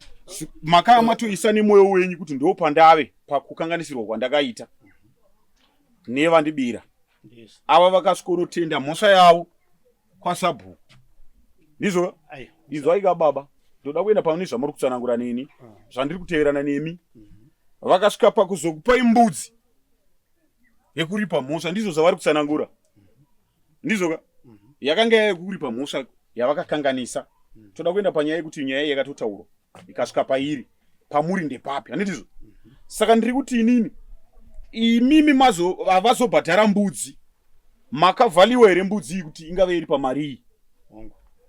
makava matoisa nemoyo wenyu kuti ndo pandave pakukanganisirwa kwandakaita nevandibira. Yes. Ava vakasvikonotenda mhosva yavo kwasabhuku. Ndizvo? Inzwai ka baba. Ndoda kuenda pane zvamuri kutsanangura neni, zvandiri kuteverana nemi. Vakasvika pakuzokupai mbudzi yekuripa mhosva, ndizvo zvavari kutsanangura. Ndizvo ka? Yakanga yekuripa mhosva yavakakanganisa. Toda kuenda panyaya yekuti nyaya iyi yakatotaurwa ikasvika pairi, pamuri ndepapi, handitizvo? Saka ndiri kuti inini imimi havazobhadhara mbudzi. Makavhaliwa here mbudzi iyi kuti ingave iri pamari iyi?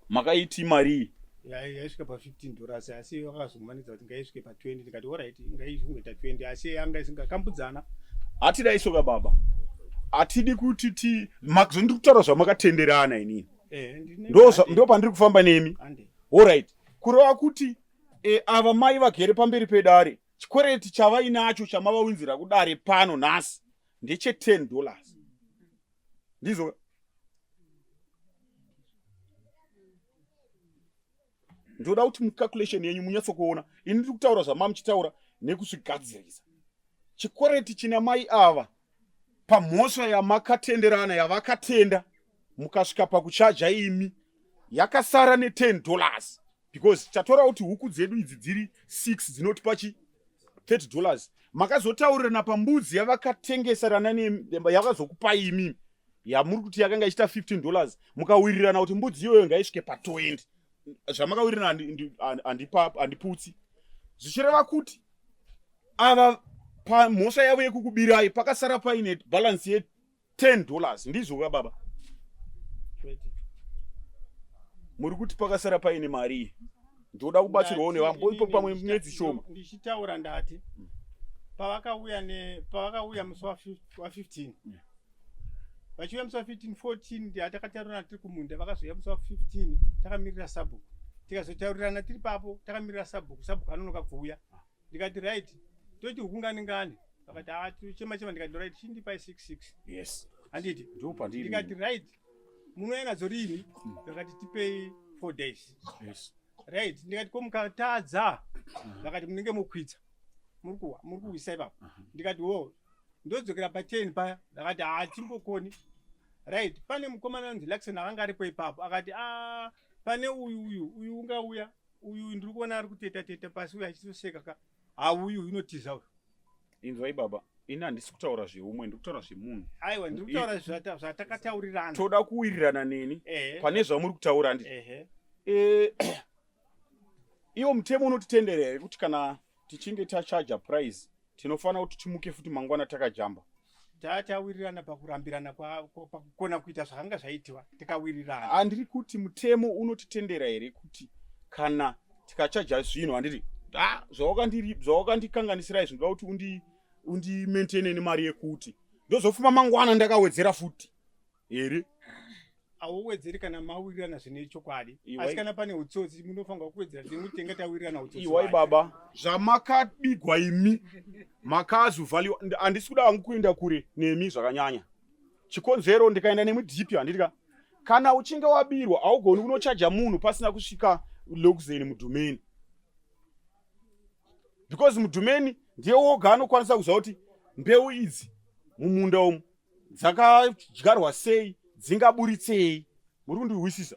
Makaiti mari iyi? Yaisvika pa $15 asi vakazomanidza kuti ngaisvike pa 20, ndikati alright ngaisvike 20 asi yanga isingakambudzana. Hatida isoka baba. Hatidi kuti ti ndiri kutaura zvamakatenderana inini. Ndo pandiri kufamba nemi. Alright. Kureva kuti ava mai vagere pamberi pedare, chikwereti chavainacho chamavaunzira kudare pano nhasi ndeche $10. Ndizvo? Ndoda kuti mucalculation yenyu munyatsokuona. Ini ndiri kutaura zvamamuchitaura nekuzvigadzirisa. Chikwereti china mai ava pamhosva yamakatenderana yavakatenda mukasvika pakuchaja imi yakasara ne 10 dollars because chatora kuti huku dzedu idzi dziri 6 dzinotipa chi 30 dollars makazotaurirana pambudzi yavakatengeserana yakazokupai imimi yamuri kuti yakanga ichiita 15 dollars mukawirirana kuti mbudzi iyoyo ngaisvike pa 20 zvamakawirirana handiputsi zvichireva kuti ava pamhosva yavo yekukubirai pakasara paine balance ye 10 dollars ndizvo ka baba muri kuti pakasara paine mari iyi ndoda kubatsirwawo nevamwe pamwe mwedzi shoma ndichitaura ndati pavakauya ne pavakauya musi wa 15 vachiuya musi wa 15 14 ndiatakataurirana tiri kumunda vakazouya musi wa 15 takamirira sabhuku tikazotaurirana tiri papo takamirira sabhuku sabhuku anonoka kuuya ndikati right toti huku ngani ngani vakati ah chema chema ndikati right chindipai 66 yes handiti ndopandiri ndikati right munouya nadzo rini hmm. vakati tipei 4 days yes right ndikati ko mukatadza vakati munenge mokwidza muri kuwa muri kuwisa ipapo hmm. ndikati wo ndodzokera pa 10 paya vakati ah timbokoni right pane mukomana anonzi Luxon akanga aripo ipapo akati ah pane uyu uyu uyu ungauya uyu ndiri kuona ari kuteta teta pasi uyu achitoseka ka hauyu uyu unotiza uyu inzwai baba ini handisi kutaura zveumwe ndiri kutaura zvemunhu aiwa ndiri kutaura zvatakataurirana toda kuwirirana neni pane zvamuri kutaura ndi eh, iwo mutemo unotitendera here kuti kana tichinge tachaja price tinofanira kuti timuke futi mangwana takajamba tatawirirana pakurambirana pakukona kuita zvakanga zvaitiwa tikawirirana handiri kuti mutemo unotitendera here kuti kana tikachaja zvinhu handiti ah, zvawakandikanganisirai zvinoda kuti undi undimaintaine nemari yekuti ndozofuma mangwana ndakawedzera futi here auwedzeri kana mawirirana zvine chokwadi asi kana pane utsotsi munofanirwa kuwedzera timutenga tawirirana utsotsi iwai baba zvamakabigwa imi makazuvhaliwa handisi kuda hangu kuenda kure nemi zvakanyanya chikonzero ndikaenda nemi dhipi handiti ka kana uchinge wabirwa haugoni kunochaja munhu pasina kusvika lokuzeni mudhumeni because mudhumeni ndiye woga anokwanisa kuziva kuti mbeu idzi mumunda umu dzakadyarwa sei dzingaburitsei muri kundihwisisa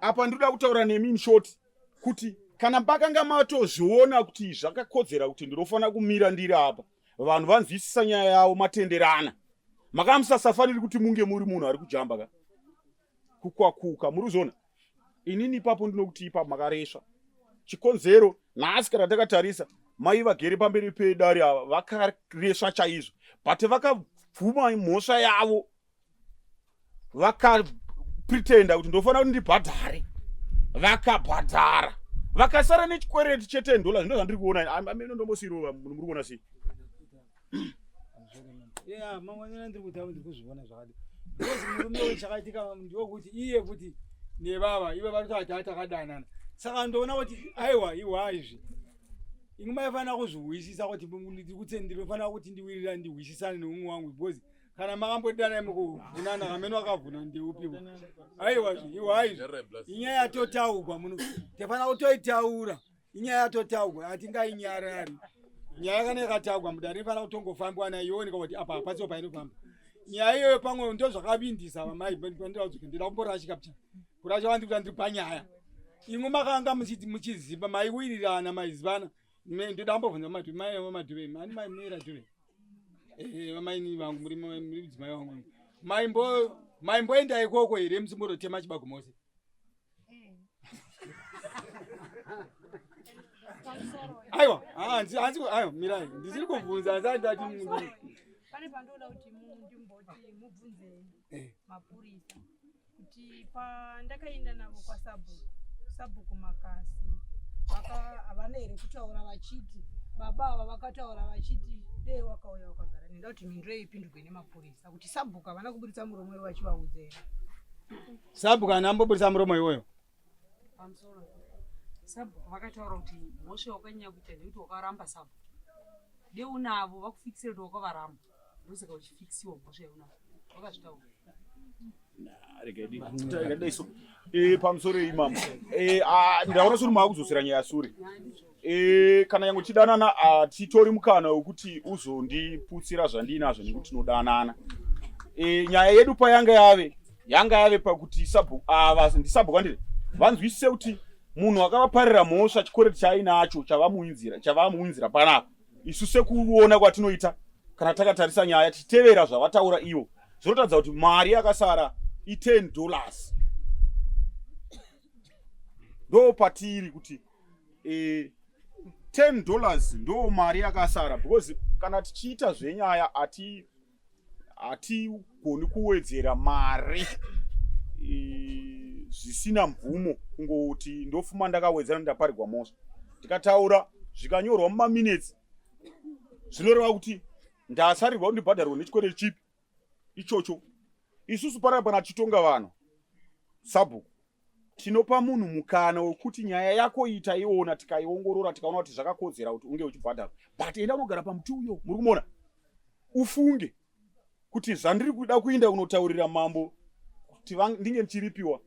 apa ndinoda kutaura nemi in short kuti kana makanga matozviona kuti zvakakodzera kuti ndinofanira kumira ndiri apa vanhu vanzwisisa nyaya yavo matenderana makanga musasafaniri kuti munge muri munhu ari kujamba ka kukwakuka muri kuzviona inini ipapo ndinokuti ipapo makaresva chikonzero nhasi kana takatarisa mai vagere pamberi pedare ava vakaresva chaizvo but vakabvuma mhosva yavo vakapretenda kuti ndofanira kuti ndibhadhare vakabhadhara vakasara nechikwereti che10 dollars ndo zvandiri kuona amene ndombosirova muri kuona sei yeah mangwanana ndiri kutaura ndiri kuzviona zvakadii because murume uyu chakaitika ndewekuti iye kuti nevava ivo vari kutaura taa takadanana saka ndoona kuti aiwa iwa izvi inge maifanira kuzvihwisisa kuti ndiri ndinofanira kuti ndiwirirane ndihwisisane neumwe wangu because kana makambodanai mukuvhunana kamene wakavhuna ndeupi aiwa iwa izvi inyaya yatotaugwa muno tafanira kutoitaura inyaya yatotaugwa hatingainyarari nyaya kana yakataugwa mudare inofanira kutongofambwa nayo yooneka kuti apa hapasiwo painofamba nyaya iyoyo pamwe ndo zvakavindisa vamai ndiraudzoke ndida kumborashika pcha kurasha wandi kuti ndiri panyaya imwe makanga muchiziva maiwirirana maizivana ndoda kumbobvunza madhuve mai vamadhuve ani mai munoera dhuve eh, vamaini vangu muri mudzimai vangu maimbo maimboenda ikoko here musimbototema chibago mose aiwa hanzi hanzi aiwa mirai ndisiri kubvunza hanzi andati pane pandoda kuti ndimboti mubvunze eh. mapurisa kuti pandakaenda navo kwasabhuku sabhuku makasi havana here kutaura vachiti baba ava vakataura vachiti dei wakauya wakagara nenda kuti mhinduro ipindurwe nemapurisa kuti sabhuku havana kuburitsa muromo ivo vachivaudza here Sabhuku haana amboburitsa muromo iwoyo. Pamusoro. Sabhuku vakataura kuti mhosva yakanyanya kuita ndekuti wakaramba sabhuku. De unavo vakufikisira kuti wakavaramba. Ndosaka uchifikisiwa mhosva yaunavo. Vakazvitaura. Regai dai so. E, pamusoro imamo e, ndaona suri maakudzosera nyaya suri e, kana yangu tichidanana hatitori mukana wekuti uzondiputsira zvandinazvo nekuti tinodanana. E, nyaya yedu payanga yave yanga yave pakuti sabhuku ava ndisabhuku andiri vanzwisise kuti munhu akavaparira mhosva chikwereti chaainacho chavamuunzira chavamuunzira panapa isu sekuona kwatinoita kana takatarisa nyaya tichitevera zvavataura ivo zvinotaridza kuti mari yakasara i10 dollars ndo patiri kuti 10 dollars ndo mari yakasara because kana tichiita zvenyaya hatigoni kuwedzera mari zvisina mvumo kungoti ndofuma ndakawedzera ndaparigwa mhosva tikataura zvikanyorwa mumaminutes zvinoreva kuti ndasarirwa kuti ndibhadharwe nechikwereti chipi ichocho isusu panapa pana tichitonga vanhu sabhuku tinopa munhu mukana wekuti nyaya yako iyi taiona tikaiongorora tikaona kuti zvakakodzera kuti unge uchibhadharwa but enda unogara pamuti uyo muri kumuona ufunge kuti zvandiri kuda kuinda kunotaurira mambo kuti ndinge ndichiripiwa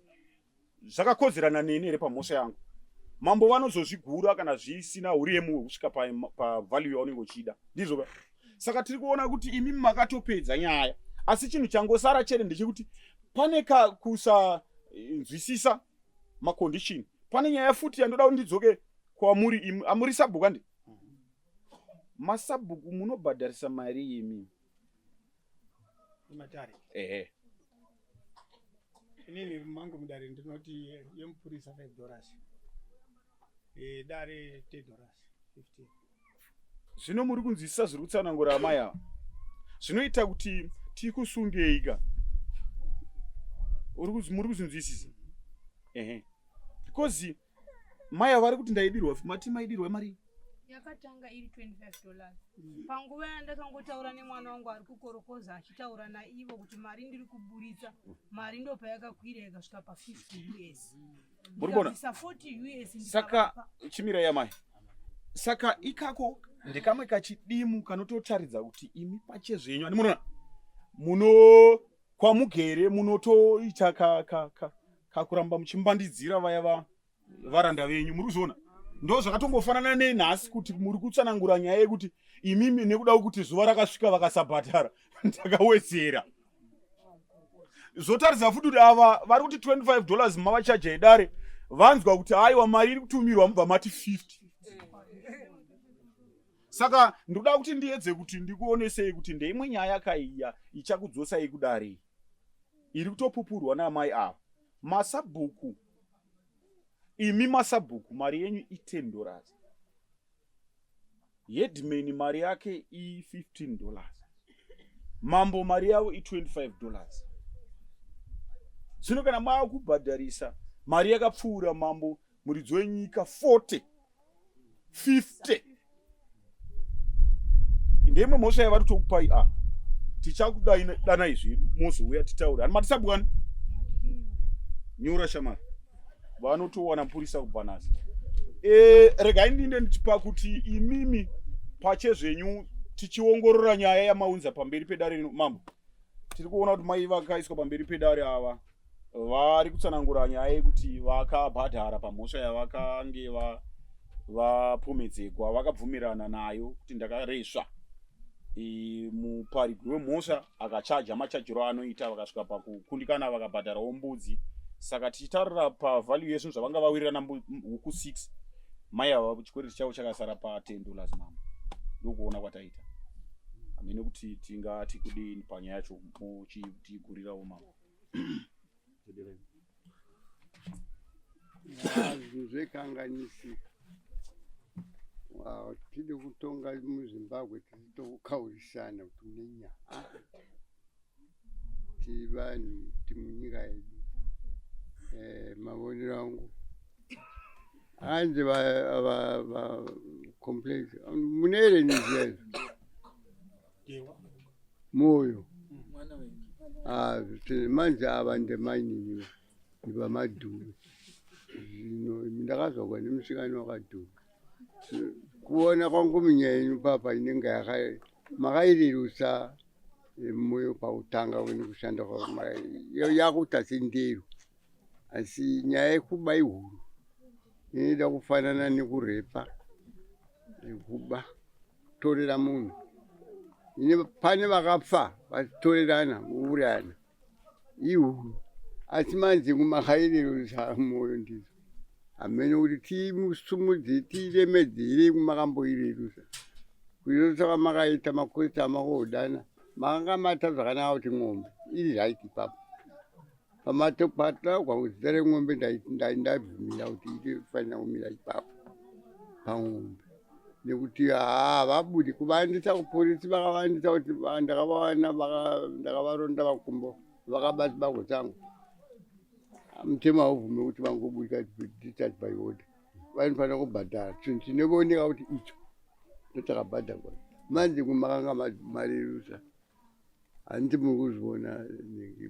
zvakakodzerana neni here pamhosva yangu mambo vanozozvigura kana zvisina uremu hwekusvika pavalue yaunenge uchida ndizvo ka saka tiri kuona kuti imi makatopedza nyaya asi chinhu changosara chete ndechekuti pane kakusanzwisisa macondition pane nyaya futi yandoda kuti ndidzoke kwamuri imi amuri sabhuku andi masabhuku munobhadharisa mari imi Matare. Ehe. Inini mangu mudare ndinoti yemupurisa 5 dollars. Dare 10 dollars 15. Zvino muri kunzwisisa zviri kutsanangura amai ava zvinoita kuti tikusungeika muri kuzvinzwisisa ehe because mai ava vari kuti ndaidirwa mati maidirwa mari yakatanga iri 25 dollars panguva yandakangotaura nemwana wangu ari kukorokoza achitaura naivo kuti mari ndiri kuburitsa mari ndo payakakwira ikasvika pa50 US. Muri kuona? Ndikabvisa 40 US Saka ndikavapa. chimirai amai saka ikako ndekamwe kachidimu kanototaridza kuti imi pachezvenyu ani munoona muno kwamugere munotoita kakuramba muchimbandidzira vaya varanda venyu muri kuzviona ndo zvakatongofanana nenhasi kuti muri kutsanangura nyaya yekuti imimi nekuda kuti zuva rakasvika vakasabhadhara ndakawedzera zvotaridza futi kuti ava vari kuti 25 dollars mavachaja edare vanzwa kuti aiwa mari iri kutumirwa mubva mati 50 saka ndoda kuti ndiedze kuti ndikuonesei kuti ndeimwe nyaya kaiya ichakudzosai kudare iri kutopupurwa naamai ava masabhuku imi masabhuku mari yenyu i10 dollars headman mari yake i15 dollars mambo mari yavo i25 dollars zvino kana maakubhadharisa mari yakapfuura mambo muridzi wenyika 40 50 ndeimwe mhosva yavari kutokupai a tichakudanai zvedu mozouya titaure hani matisabwani nyora shamari vanotowana mupurisa kubva nhasi e, regai ndinde ndichipa kuti imimi pachezvenyu tichiongorora nyaya yamaunza pamberi pedare rino mambo tiri kuona kuti mai vakaiswa pamberi pedare ava vari kutsanangura nyaya yekuti vakabhadhara pamhosva yavakange vapomedzegwa vakabvumirana nayo kuti ndakaresva e, muparigwi wemhosva akachaja machajiro anoita vakasvika pakukundikana vakabhadharawo mbudzi saka tichitarira pavalue yezvinhu zvavanga vawirirana huku 6 mai ava chikwereti chavo chakasara pa10 dollars mama ndokuona kwataita hamene kuti tingati kudini panyaya yacho muchitigurirawo mama Zvinhu zvekanganisika tide kutonga muZimbabwe tichitokukaurisana kuti une nyaya tiri vanhu ti munyika yedu mavonero angu hanzi vacomplains mune here niziya izvo moyo manje ava ndemaininiwa ndivamadhuve zvino ndakazvagwa nemusikana wakadhuve kuona kwangu munyaya yenyu papa inenge makairerusa moyo pakutanga kushanda yakuita sendero. Asi nyaya yekuba ihuru inoda kufanana nekurepa, nekuba, kutorera munhu. Ine pane vakafa vachitorerana vourayana ihuru. Asi manje kumakairerutsa moyo ndizvo hameno kuti timusumudze tiiremedze here makamboirerusa kuirerusa kwamakaita makosi amakodana makanga mata zvakanaka kuti mwombe iri right ipapo Pamatopataurwa zita remombe ndaibvumira kuti itofanira kumira ipapo pamombe nekuti haa vabudi kuvaendesa kupolisi vakavaendesa kuti ndakavawana ndakavaronda vakumbo vakabati bagotsangu mutemo haubvume kuti vangobudika discharge by order vanofanira kubhadhara chinhu chinooneka kuti icho ndochakabhadharwa manje kumakanga marerusa handiti muri kuzviona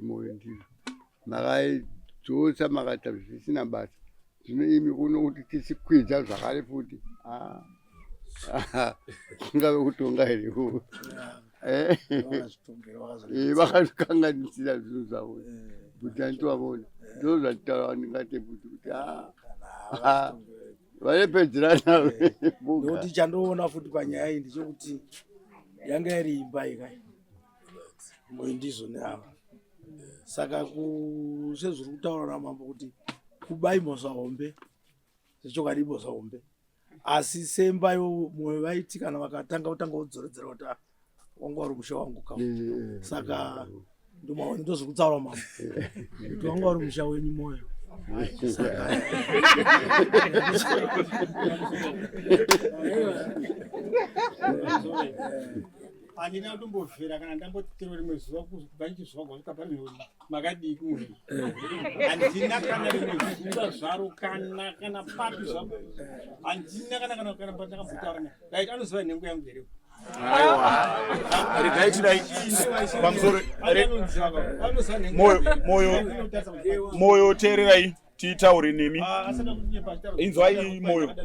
moyo ndizvo makaidzosa makaita zvisina basa zvino imi kuno kuti tisikwidza zvakare futi ah. kungave kutonga here ko eh. Eh, vakazvikanganisira zvinhu zvavo but handiti wavona ndo zvatitaura ndingate futi kuti ah. ah. Vaipedzerana nekuti chandoona futi panyaya iyi ndechekuti yanga iri imba ika moyo ndizvo neava saka sezviri kutaura namambo kuti kuba imhosva hombe zvechokwadi imhosva hombe asi semba yo moyo vaiti kana vakatanga kutanga kudzoredzera kuti ah, wanga uri musha wangu ka saka ndomaona ndozviri kutaura mambo kuti wanga uri musha wenyu moyo handina kutombovhera kana ndambotero rimwe zuva kubva ndichizvagwa kusvika pamhuri makadii kumhuri handina kana rimwe zuva zvaro kana kana papi zvapo handina kana kana kana pandakambotaura naye right anoziva nhengo yangu here aiwa regai tidai pamusoro moyo moyo moyo teererai titaure nemi ah, inzwai moyo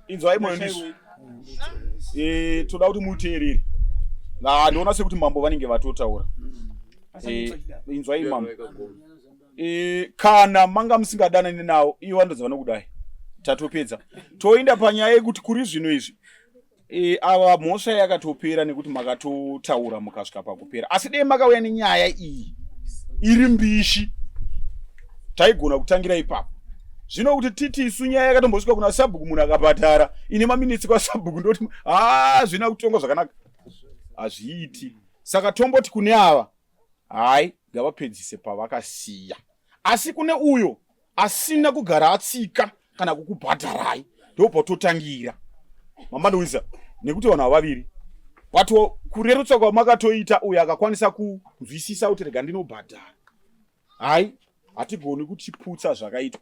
inzwai moyo ndizvo eh, toda kuti muteerere ah, ndioona sekuti mambo vanenge vatotaura eh, inzwai mambo E, kana manga musingadanani nawo ivo vanodzi vanokudai tatopedza toenda panyaya yekuti kuri zvino izvi e, ava mhosva yakatopera nekuti makatotaura mukasvika pakupera asi dei makauya nenyaya iyi iri mbishi taigona kutangira ipapo zvino kuti titi isu nyaya yakatombosvika kuna sabhuku munhu akabhadhara ine maminitsi kwasabhuku ndoti haa zvina kutongwa zvakanaka hazviiti saka tomboti kune ava Hai ngavapedzise pavakasiya asi kune uyo asina kugara atsika kana kukubhadharai ndopatotangira mambandiwisa nekuti vanhu havaviri but kurerutsa kwamakatoita uyo akakwanisa kunzwisisa kuti rega ndinobhadhara hai hatigoni kutiputsa zvakaitwa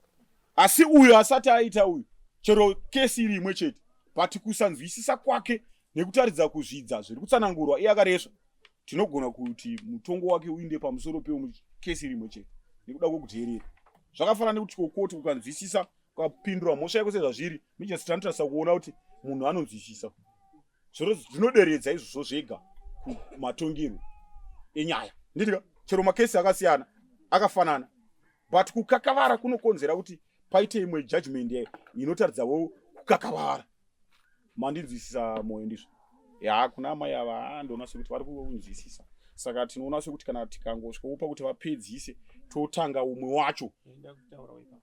asi uyo asati aita uyu chero kesi iri imwe chete but kusanzwisisa kwake nekutaridza kuzvidza zviri kutsanangurwa iye akaresva tinogona kuti mutongo wake uinde pamusoro pekesi rimwe chete nekuda kwekuteerera zvakafanana nekuti kokoti ukanzwisisa ukapindura mhosva yako sezvazviri mijasi tanotarisa kuona kuti munhu anonzwisisa zviro zvinoderedza izvozvo zvega kumatongerwo enyaya nditika chero makesi akasiyana akafanana but kukakavara kunokonzera kuti paite imwe judgment inotaridzawo kukakavara mandinzwisisa moyo ndizvo ya kuna amai ava ndoona sekuti vari kunzwisisa saka tinoona sekuti kana tikangosvikopa kuti vapedzise totanga umwe wacho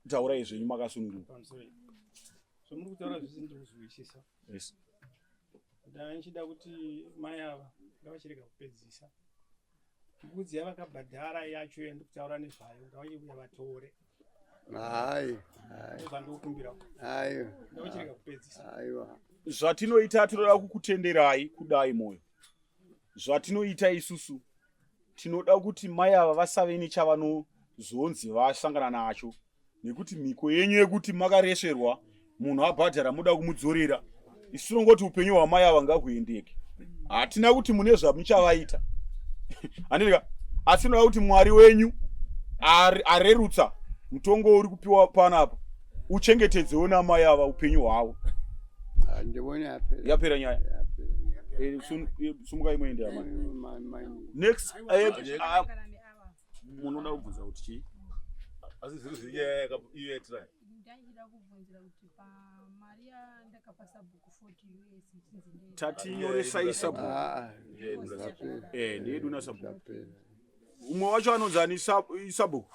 taurai zvenyu makasununguka zvamuri kutaura zvese ndiri kuzwisisa yes. Ndanga ndichida kuti mai ava ngavachirega kupedzisa mbudzi yavakabhadhara yacho yandikutaura nezvayo ngavachiuya vatore hayi zvandikukumbira hayi ngavachirega kupedzisa aiwa zvatinoita tinoda kukutenderai kudai moyo zvatinoita isusu tinoda kuti mai ava vasave nechavanozonzi vasangana nacho nekuti mhiko yenyu yekuti makaresverwa munhu abhadhara muda kumudzorera isu tinongoti upenyu hwamai ava ngahuendeke hatina kuti mune zvamuchavaita handika asi tinoda kuti mwari wenyu arerutsa mutongo uri kupiwa panapa uchengetedzewo namai ava upenyu hwavo yapera nyaya eh, eh, sumukai muende amai next eh, ah, munoda kubvunza kuti chii Asi zviri zvenyaya iyo yatinayo. Ndaichida kubvunzira kuti pamari yandakapa sabhuku 40 us ichinzi ndeye Tatinyoresai sabhuku. Ah, zvapera. Eh, ndeyedu nasabhuku. Zvapera. Umwe wacho anonzi ani? Isabhuku.